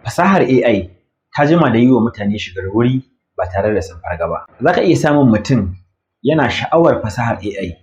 Fasahar AI ta jima da yi wa mutane shigar wuri ba tare da sun farga ba. Za ka iya samun mutum yana sha'awar fasahar AI,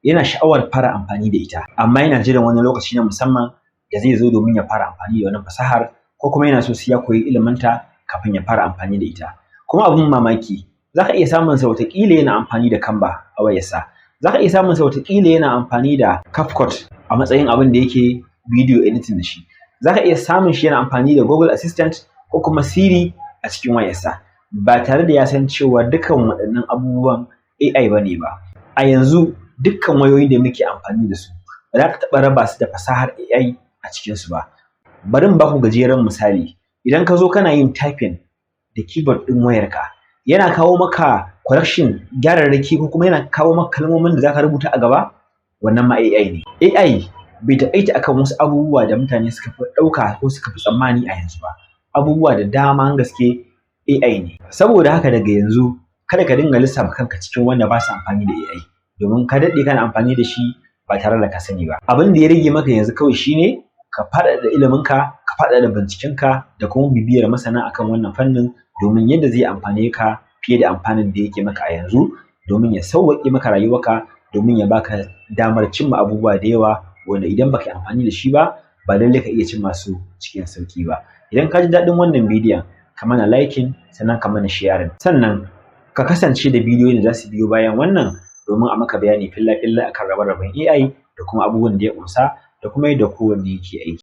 yana sha'awar fara amfani da ita, amma yana jiran wani lokaci na musamman da zai zo domin ya fara amfani da wannan fasahar, ko kuma yana so sai ya koyi iliminta kafin ya fara amfani da ita. Kuma abin mamaki, za ka iya samun sa wataƙila yana amfani da Canva a wayarsa, za ka iya samun sa wataƙila yana amfani da CapCut a matsayin abin da yake video editing da shi, za ka iya samun shi yana amfani da Google Assistant ko kuma Siri a cikin wayarsa, ba tare da ya san cewa dukkan waɗannan abubuwan AI ba ne ba. A yanzu dukkan wayoyin da muke amfani da su, ba za ka taɓa raba su da fasahar AI a cikinsu ba. Bari in baku gajeren misali. Idan ka zo kana yin typing da keyboard ɗin wayarka, yana kawo maka correction, gyararraki, ko kuma yana kawo maka kalmomin da zaka rubuta a gaba, wannan ma AI ne. AI bai taƙaita akan wasu abubuwa da mutane suka fi ɗauka ko suka fi tsammani a yanzu ba. Abubuwa da daman gaske AI ne. Saboda haka, daga yanzu kada ka dinga lissafa kanka cikin wanda ba su amfani da AI, domin ka daɗe kana amfani da shi ba tare da ka sani ba. Abin da ya rage maka yanzu kawai shine ka faɗaɗa iliminka, ka faɗaɗa bincikenka da kuma bibiyar masana akan wannan fannin, domin yadda zai amfane ka fiye da amfanin da yake maka a yanzu, domin ya sauwaƙe maka rayuwarka, domin ya baka damar cimma abubuwa da yawa wanda idan baka yi amfani da shi ba, ba lallai ka iya cimma su cikin sauƙi ba. Idan ka ji daɗin wannan bidiyon, ka mana liking, sannan ka mana sharing, sannan ka kasance da bidiyoyin da za su biyo bayan wannan, domin a maka bayani filla-filla akan rabe-raben AI da kuma abubuwan da ya ƙunsa da kuma yadda kowanne yake aiki.